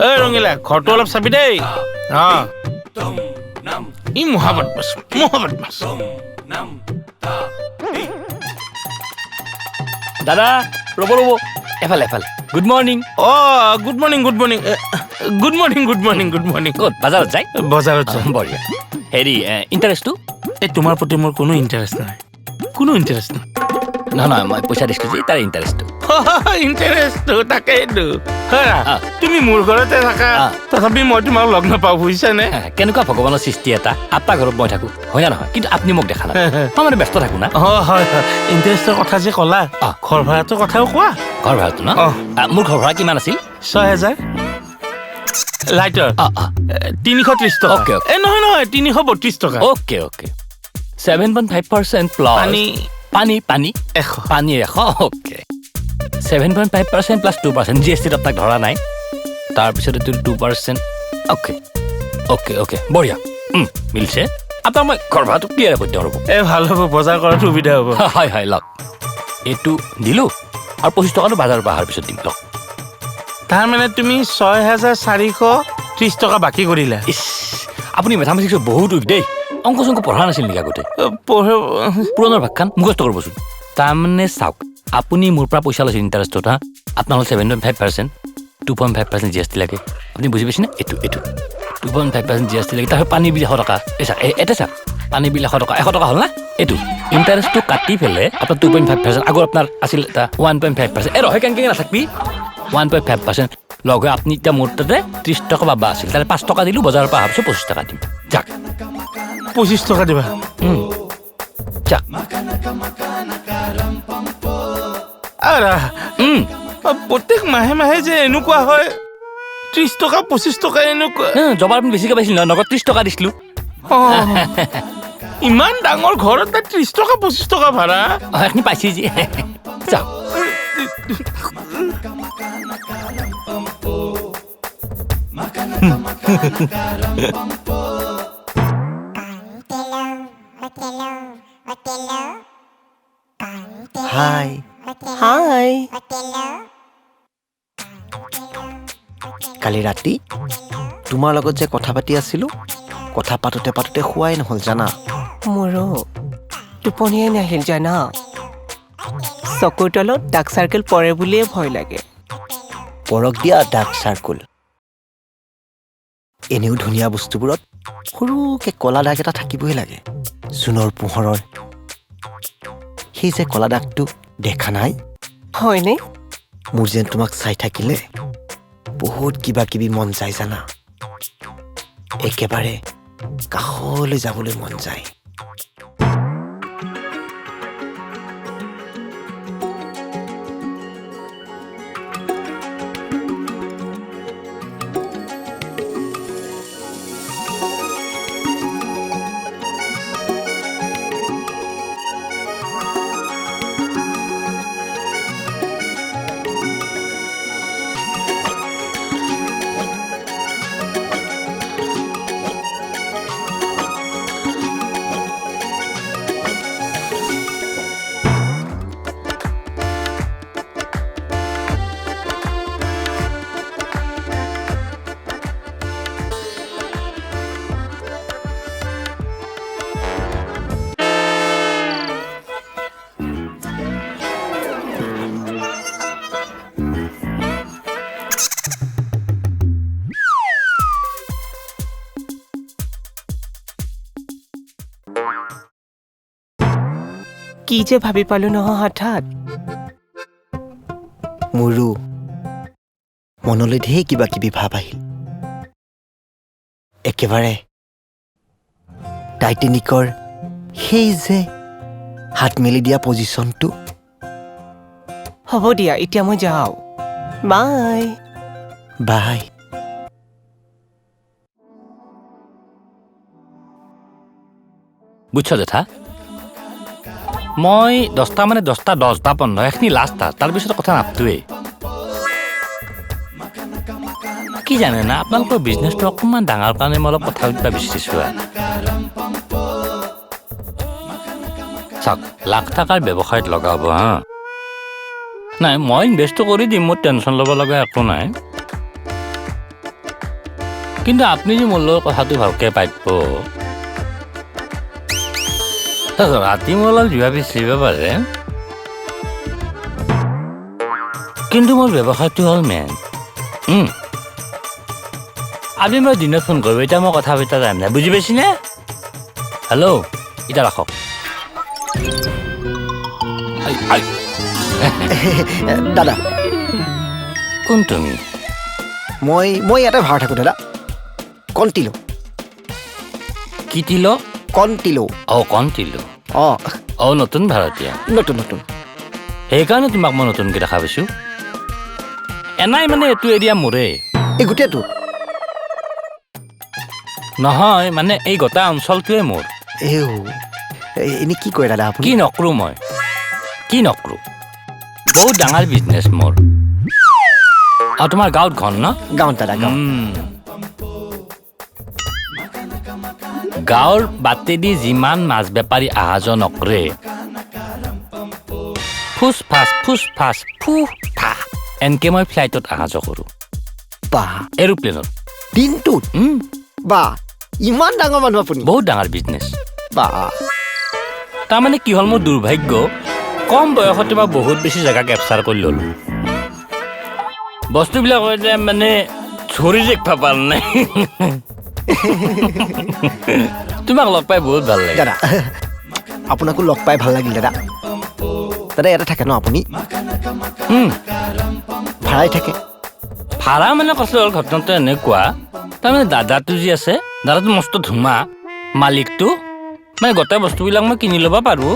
ঐ ৰঙিলা, ঘৰটো অলপ চাবি দেই। অঁ, ই মহাবদমাছ, মহাবদমাছ। দাদা ৰ'ব ৰ'ব, এফালে এফালে। Good morning. অঁ, good morning, good morning, good morning, good morning, good morning. ক'ত বজাৰত যায়? বজাৰত যায়। বঢ়িয়া। হেৰি, ইণ্টাৰেষ্টটো? এই তোমাৰ প্ৰতি মোৰ কোনো ইণ্টাৰেষ্ট নাই, কোনো ইণ্টাৰেষ্ট নাই। নহয় নহয়, মই পইচা দিছিলোঁ যে, তাৰ ইণ্টাৰেষ্টটো। ইণ্টাৰেষ্টটো তাকেইতো। তুমি মোৰ ঘৰতে থাকা, তথাপি মই তোমাক লগ নাপাওঁ, বুজিছানে? কেনেকুৱা ভগৱানৰ সৃষ্টি এটা, আপোনাৰ ঘৰত মই থাকোঁ হয় না নহয়, কিন্তু আপুনি মোক দেখা নাই। মই মানে ব্যস্ত থাকোঁ না। অঁ হয় হয়, ইণ্টাৰেষ্টৰ কথা যে ক'লা, ঘৰ ভাড়াটোৰ কথাও কোৱা। ঘৰ ভাড়াটো ন? মোৰ ঘৰ ভাড়া কিমান আছিল? 6000। লাইটৰ 330 টকা। অ'কে। এই নহয় নহয়, 332 টকা। Okay okay. 7.5% plus পানী, পানী, পানী 100, পানী 100। অ'কে। 7.5% প্লাছ 2% জি এছ টিত আপোনাক ধৰা নাই। তাৰপিছত এইটো 2%। অ'কে অ'কে অ'কে, বঢ়িয়া। মিলছে। আপোনাক মই ঘৰ ভাড়াটো ক্লিয়াৰ কৰি দিওঁ ৰ'ব। এই ভাল হ'ব, বজাৰ কৰাত সুবিধা হ'ব। হয় হয়, লওক এইটো দিলোঁ, আৰু 25 টকাটো বজাৰৰ পৰা অহাৰ পিছত দিম, লওক। তাৰমানে তুমি 6430 টকা বাকী কৰিলা। ইছ, আপুনি মেথামেটিক্সত বহুত উইক দেই। অংক চংক পঢ়া নাছিল নেকি আগতে? পুৰণৰ ভাগখান মুখস্থ কৰিবচোন। তাৰমানে চাওক, আপুনি মোৰ পৰা পইচা লৈছিল ইণ্টাৰেষ্টত, হা, আপোনাৰ হ'ল 7.5%, 2.5% জি এছ টি লাগে। আপুনি বুজি পাইছেনে? এইটো এইটো 2.5% জি এছ টি লাগে। তাৰপিছত পানী বিল 100 টকা। এই চাওক, এটা চাওক, পানী বিল 100 টকা, 100 টকা হ'ল না? এইটো ইণ্টাৰেষ্টটো কাটি পেলাই আপোনাৰ 2.5%, আগৰ আপোনাৰ আছিল এটা 1.5%। এই ৰহে কেনেকৈ নাথাকবি, 1.5% লগ হৈ আপুনি এতিয়া মোৰ তাতে 30 টকা পাবা আছিল, তাতে 5 টকা দিলোঁ, বজাৰৰ পৰা অহাৰ পিছত 25 টকা দিম। যাক 25 টকা দিবা। যাক। প্ৰত্যেক মাহে মাহে যে এনেকুৱা হয়, 30 টকা 25 টকা এনেকুৱা। জবাৰ আপুনি বেছিকৈ পাইছিল নহয়, নগদ 30 টকা দিছিলোঁ। ইমান ডাঙৰ ঘৰত 30 টকা 25 টকা ভাড়া। সেইখিনি পাইছি যে। যাওক। হাই। হাই। কালি ৰাতি তোমাৰ লগত যে কথা পাতি আছিলোঁ, কথা পাতোতে পাতোতে শোৱাই নহ'ল জানা। মোৰো টোপনিয়ে নাহিল জানা। চকুৰ তলত ডাৰ্ক চাৰ্কেল পৰে বুলিয়ে ভয় লাগে। পৰক দিয়া ডাৰ্ক চাৰ্কল। এনেও ধুনীয়া বস্তুবোৰত সৰুকৈ কলা দাগ এটা থাকিবই লাগে। জোনৰ পোহৰৰ সেই যে কলা দাগটো দেখা নাই? হয়নে? মোৰ যেন তোমাক চাই থাকিলে বহুত কিবা কিবি মন যায় জানা। একেবাৰে কাষলৈ যাবলৈ মন যায়। কি যে ভাবি পালো নহয় হঠাৎ। মোৰো মনলৈ ঢেৰ কিবা কিবি ভাৱ আহিল। একেবাৰে টাইটেনিকৰ সেই যে হাত মেলি দিয়া পজিশ্যনটো। হ'ব দিয়া, এতিয়া মই যাওঁ। Bye bye. বুজিছ জেঠা, মই 10টা মানে 10টা 10 বা 15 এইখিনি লাষ্ট, তাৰপিছত কথা নাপাতোৱেই। কি জানে না, আপোনালোকৰ বিজনেছটো অকণমান ডাঙৰ কাৰণে মই অলপ কথা পাতিব বিচাৰিছোঁ। আৰু চাওক, লাখ টকাৰ ব্যৱসায়ত লগাব, হা, নাই মই ইনভেষ্টটো কৰি দিম, মোৰ টেনশ্যন ল'ব লগা একো নাই। কিন্তু আপুনি যে মোৰ লগত কথাটো ভালকৈ পাতিব, ৰাতি মোৰ অলপ জিভা পিছলিব পাৰে, কিন্তু মোৰ ব্যৱসায়টো হ'ল মেইন। আপুনি মই দিনত ফোন কৰিব, এতিয়া মই কথা পতা টাইম নাই, বুজি পাইছেনে? হেল্ল', এতিয়া ৰাখক। দাদা। কোন তুমি? মই মই ইয়াতে ভাড়া থাকোঁ দাদা। কণতিলো। কি তিলো? কণতিলো। অঁ, কণতিলো। অঁ। অঁ, নতুন ভাড়াতীয়া। নতুন নতুন। সেইকাৰণে তোমাক মই নতুনকৈ দেখা পাইছোঁ। এনাই মানে এইটো এৰিয়া মোৰে। এই গোটেইটো? নহয়, মানে এই গোটেই অঞ্চলটোৱে মোৰ। এনেই কি কৰে দাদা আপুনি? কি নকৰোঁ মই, কি নকৰোঁ, বহুত ডাঙৰ বিজনেছ মোৰ। আৰু তোমাৰ গাঁৱত ঘৰ ন? গাঁৱত দাদা, গাঁৱত। গাঁৱৰ বাটেদি যিমান মাছ বেপাৰী অহা যোৱা নকৰে, ফুচ ফাচ ফুচ ফাচ ফু ফা এনকে মই ফ্লাইটত অহা যোৱা কৰোঁ। বা, এৰোপ্লেনত দিনটোত? বা, ইমান ডাঙৰ মানুহ আপুনি? বহুত ডাঙৰ বিজনেছ। বা, তাৰমানে কি হ'ল, মোৰ দুৰ্ভাগ্য, কম বয়সতে মই বহুত বেছি জেগা কেপচাৰ কৰি ল'লোঁ। বস্তুবিলাক মানে ধৰি দেখিব পৰা নাই। তোমাক লগ পাই বহুত ভাল লাগিল দাদা। আপোনাকো লগ পাই ভাল লাগিল দাদা। দাদা ইয়াতে থাকে ন আপুনি? ভাড়াই থাকে? ভাড়া মানে কথা হ'ল, ঘটনাটো এনেকুৱা, তাৰমানে দাদাটো যি আছে, দাদাটো মস্ত ধুমা মালিকটো, মানে গোটেই বস্তুবিলাক মই কিনি ল'ব পাৰোঁ,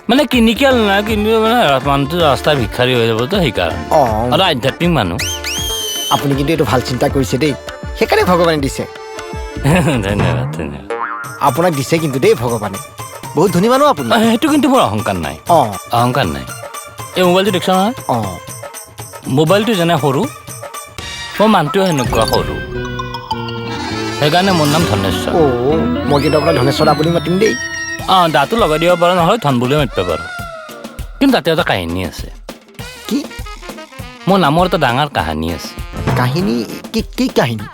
মানে কিনি কিয় নাই, কিন্তু মানে মানুহটো ৰাস্তাৰ ভিক্ষাৰী হৈ যাবতো, সেইকাৰণে। আৰু আধ্যাত্মিক মানুহ। আপুনি কিন্তু এইটো ভাল চিন্তা কৰিছে দেই, সেইকাৰণে ভগৱানে দিছে। ধন্যবাদ ধন্যবাদ। আপোনাক দিছে কিন্তু দেই ভগৱানে, বহুত ধনী মানুহ আপুনি। সেইটো কিন্তু মোৰ অহংকাৰ নাই। অঁ, অহংকাৰ নাই। এই মোবাইলটো দেখিছ নহয়? অঁ, মোবাইলটো যেনে সৰু, মোৰ মানুহটোও সেনেকুৱা সৰু, সেইকাৰণে মোৰ নাম ধনেশ্বৰ। অ', মই কিন্তু আপোনাক ধনেশ্বৰ দা বুলি মাতিম দেই। অঁ, দাটো লগাই দিব পাৰোঁ, নহ'লে ধন বুলিও মাতিব পাৰোঁ। কিন্তু তাতে এটা কাহিনী আছে। কি? মোৰ নামৰ এটা ডাঙৰ কাহিনী আছে। কাহিনী? কি কি কাহিনী?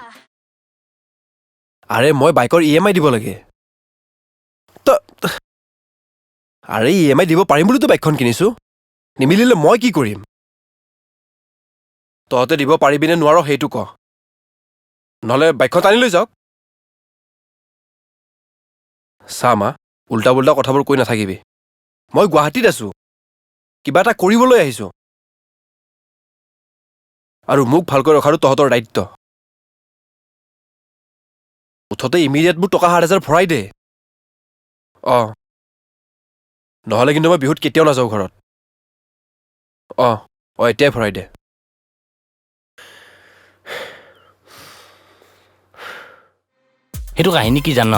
আৰে মই বাইকৰ EMI দিব লাগে। আৰে EMI দিব পাৰিম বুলিতো বাইকখন কিনিছোঁ, নিমিলিলে মই কি কৰিম? তহঁতে দিব পাৰিবিনে নোৱাৰ সেইটো ক, নহ'লে বাইকখন টানি লৈ যাওক। চা মা, উল্টা পুল্টা কথাবোৰ কৈ নাথাকিবি। মই গুৱাহাটীত আছোঁ, কিবা এটা কৰিবলৈ আহিছোঁ, আৰু মোক ভালকৈ ৰখাটো তহঁতৰ দায়িত্ব। মুঠতে ইমিডিয়েট মোক টকা 7000 ভৰাই দে। অঁ, নহ'লে কিন্তু মই বিহুত কেতিয়াও নাযাওঁ ঘৰত। অঁ অঁ, এতিয়াই ভৰাই দে। সেইটো কাহিনী কি জান?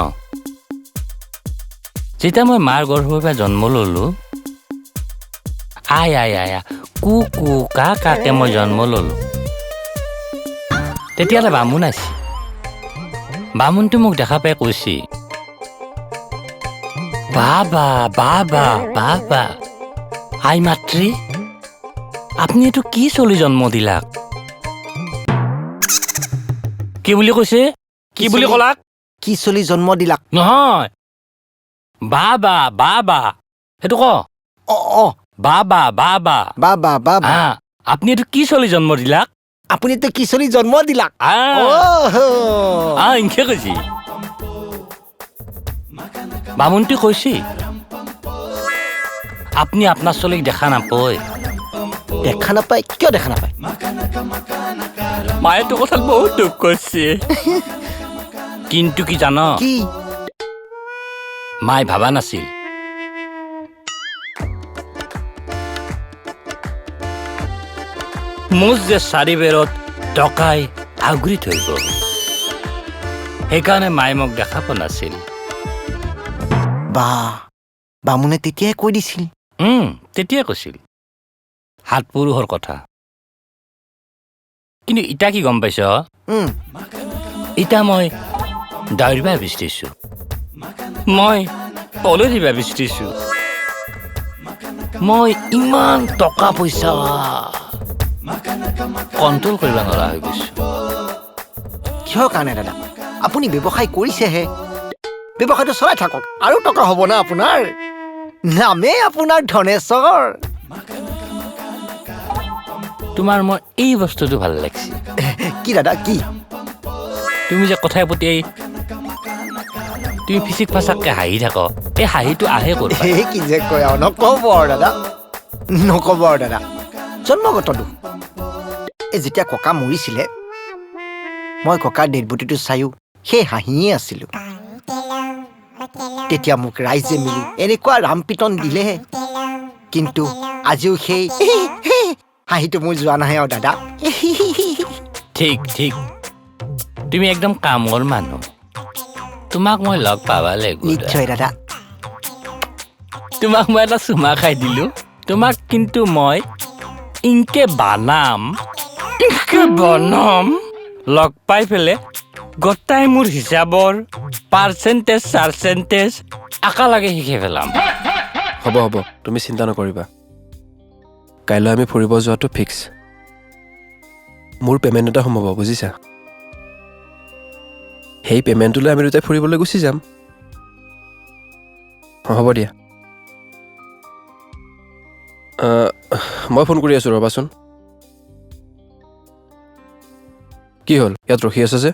যেতিয়া মই মাৰ গৰ্ভৰ পৰা জন্ম ল'লোঁ, আই আই আই কু কু কা কাকে মই জন্ম ল'লোঁ, তেতিয়া এটা বামুণ আছিল। বামুণটো মোক দেখা পাই কৈছে, বাবা বাবা বাবা, আই মাতৃ, আপুনি এইটো কি চলি জন্ম দিলাক? কি বুলি কৈছে? কি বুলি কলাক? কি চলি জন্ম দিলাক? নহয়, বাবা বাবা, সেইটো ক। অঁ, বাবা বাবা বাবা বাবা, আপুনি এইটো কি চলি জন্ম দিলাক? আপুনি এইটো কি চলি জন্ম দিলাক? এনেকে কৈছে বামুণটো। কৈছে আপুনি আপোনাৰ চলিক দেখা নাপায়। দেখা নাপায়? কিয় দেখা নাপায়? মায়ে তো কথাত বহুত দুখ কৰিছে। কিন্তু কি জান? কি? মায়ে ভাবা নাছিল মোৰ যে চাৰি বেৰত টকাই আগুৰি ধৰিব, সেইকাৰণে মায়ে মোক দেখা পোৱা নাছিল। বা, বামুণে তেতিয়াই কৈ দিছিল? তেতিয়াই কৈছিল, সাত পুৰুষৰ কথা। কিন্তু ইতা কি গম পাইছ? ইতা মই দাউৰিব বিচাৰিছোঁ, মই পলৈ দিব বিচাৰিছোঁ, মই ইমান টকা পইচা কণ্ট্ৰল কৰিব নোৱাৰা হৈ গৈছোঁ। কিহৰ কাৰণে দাদা? আপুনি ব্যৱসায় কৰিছেহে, ব্যৱসায়টো চলাই থাকক, আৰু টকা হ'ব না আপোনাৰ। নামেই আপোনাৰ ধনেশ্বৰ। তোমাৰ মই এই বস্তুটো ভাল লাগিছে। কি দাদা কি? তুমি যে কথাই প্ৰতি তুমি ফিচিক ফাচাককে হাঁহি থাক, এই হাঁহিটো আহে ক'ৰ পৰা? কি যে কয় আৰু, নক'ব আৰু দাদা, নক'ব আৰু দাদা, জন্মগত দোষ। এই যেতিয়া ককা মৰিছিলে, মই ককাৰ ডেড বডিটো চায়ো সেই হাঁহিয়ে আছিলোঁ। তেতিয়া মোক ৰাইজে মিলি এনেকুৱা ৰামপিটন দিলে, কিন্তু আজিও সেই হাঁহিটো মোৰ যোৱা নাই আৰু দাদা। ঠিক ঠিক, তুমি একদম কামৰ মানুহ, তোমাক মই লগ পাবা লাগিব। নিশ্চয় দাদা। তোমাক মই এটা চুমা খাই দিলোঁ, তোমাক কিন্তু মই ইনকে বানাম, ইনকে বনাম। লগ পাই পেলাই গোটাই মোৰ হিচাপৰ পাৰ্চেণ্টেজ চাৰ্চেণ্টেজ একেলগে শিকি পেলাম। হ'ব হ'ব, তুমি চিন্তা নকৰিবা, কাইলৈ আমি ফুৰিব যোৱাটো ফিক্স। মোৰ পে'মেণ্ট এটা সোমাব বুজিছা, সেই পে'মেণ্টটোলৈ আমি দুটাই ফুৰিবলৈ গুচি যাম। হ'ব দিয়া, মই ফোন কৰি আছোঁ, ৰ'বাচোন। কি হ'ল, ইয়াত ৰখি আছা যে?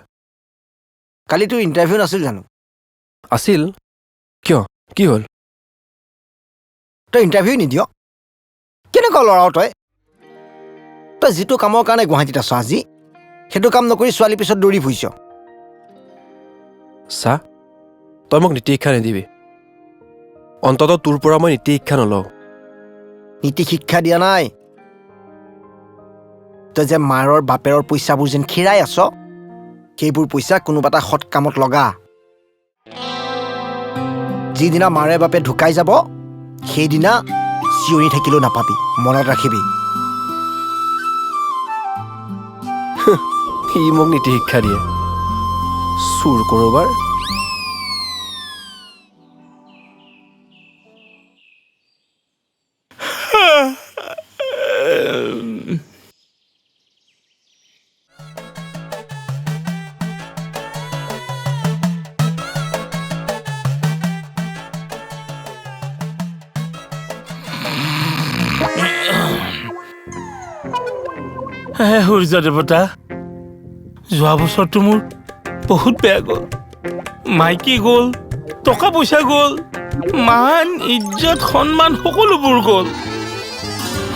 কালি তোৰ ইণ্টাৰভিউ নাছিল জানো? আছিল। কিয়, কি হ'ল? তই ইণ্টাৰভিউ নিদিয়? কেনেকুৱা ল'ৰাও তই? তই যিটো কামৰ কাৰণে গুৱাহাটীত আছ আজি, সেইটো কাম নকৰি ছোৱালীৰ পিছত দৌৰি ফুৰিছ। চা, তই মোক নীতি শিক্ষা নিদিবি, অন্ততঃ তোৰ পৰা মই নীতি শিক্ষা নলওঁ। নীতি শিক্ষা দিয়া নাই। তই যে মাৰৰ বাপেৰৰ পইচাবোৰ যেন খীৰাই আছ, সেইবোৰ পইচা কোনোবা এটা সৎ কামত লগা। যিদিনা মাৰে বাপে ঢুকাই যাব, সেইদিনা চিঞৰি থাকিলেও নাপাবি, মনত ৰাখিবি। সি মোক নীতি শিক্ষা দিয়ে, চুৰ কৰবাৰ। সূৰ্য দেৱতা, যোৱা বছৰটো মোৰ বহুত বেয়া গ'ল। মাইকী গ'ল, টকা পইচা গ'ল, মান ইজ্জত সন্মান সকলোবোৰ গ'ল।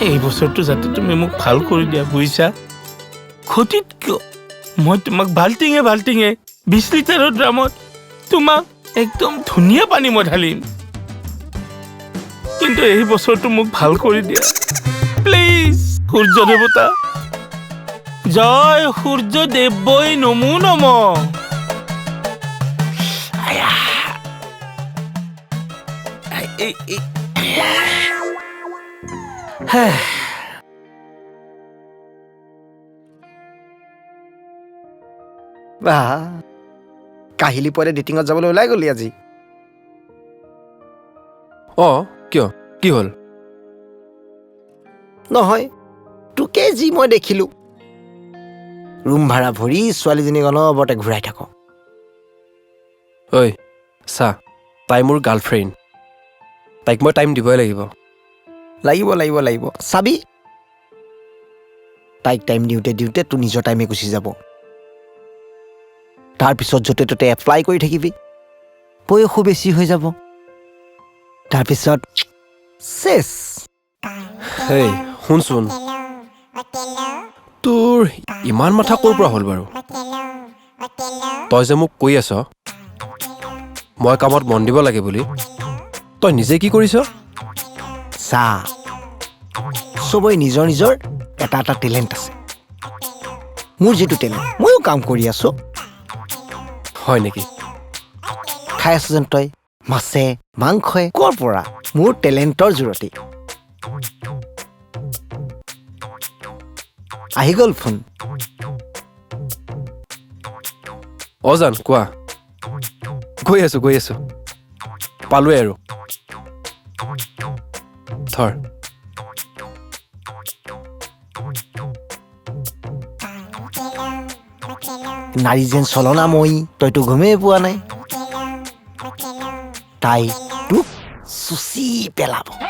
এই বছৰটো যাতে তুমি মোক ভাল কৰি দিয়া, বুজিছা? ক্ষতিত কিয় মই তোমাক বাল্টিঙে বাল্টিঙে 20 লিটাৰৰ ড্ৰামত তোমাক একদম ধুনীয়া পানী মই ঢালিম, কিন্তু এই বছৰটো মোক ভাল কৰি দিয়া প্লিজ। সূৰ্য দেৱতা, জয় সূৰ্য দেৱই নমো নম। বাহ, কাহিলি পুৱাতে ডেটিঙত যাবলৈ ওলাই গ'লি আজি? অঁ, কিয়, কি হ'ল? নহয়, তোকে যি মই দেখিলোঁ, ৰুম ভাড়া ভৰি ছোৱালীজনীক অনবৰতে ঘূৰাই থাক। ঐ চা, তাই মোৰ গাৰ্লফ্ৰেণ্ড, তাইক মই টাইম দিবই লাগিব। লাগিব লাগিব লাগিব, চাবি তাইক টাইম দিওঁতে দিওঁতে তোৰ নিজৰ টাইমে গুচি যাব। তাৰপিছত য'তে ত'তে এপ্লাই কৰি থাকিবি, বয়সো বেছি হৈ যাব, তাৰপিছত চেছ। হেই শুনচোন, তোৰ ইমান মাথা ক'ৰ পৰা হ'ল বাৰু? তই যে মোক কৈ আছ মই কামত মন দিব লাগে বুলি, তই নিজে কি কৰিছ? চা, চবৰে নিজৰ নিজৰ এটা এটা টেলেণ্ট আছে। মোৰ যিটো টেলেণ্ট, ময়ো কাম কৰি আছোঁ। হয় নেকি? খাই আছ যেন তই মাছে মাংসই, ক'ৰ পৰা? মোৰ টেলেণ্টৰ জোৰতে। আহি গ'ল ফোন। অজান কোৱা। গৈ আছোঁ গৈ আছোঁ, পালোৱে আৰু। থৰ। নাৰী যেন চলনাময়ী, তইতো গমেই পোৱা নাই। তাই তোক চুচি পেলাব।